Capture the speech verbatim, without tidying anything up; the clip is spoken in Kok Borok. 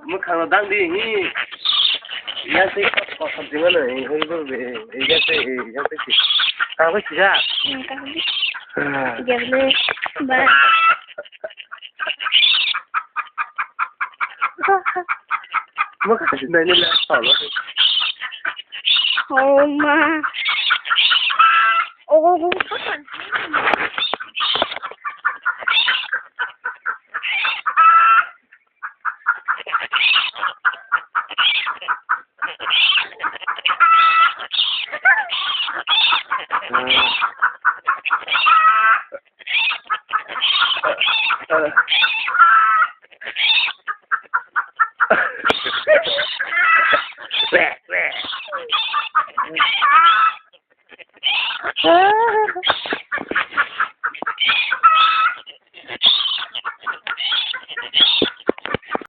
Mwkhang no dang di, hi. Yang tei kok kok samsing ano, hi, hi, hi, hi, yang tei, hi, yang tei si. Kang bai sijak. Hmm, kang bai. Ah. Gerle. Ba. Mwkhang sinai ni le, talo. Oh, ma. Oh, oh, oh.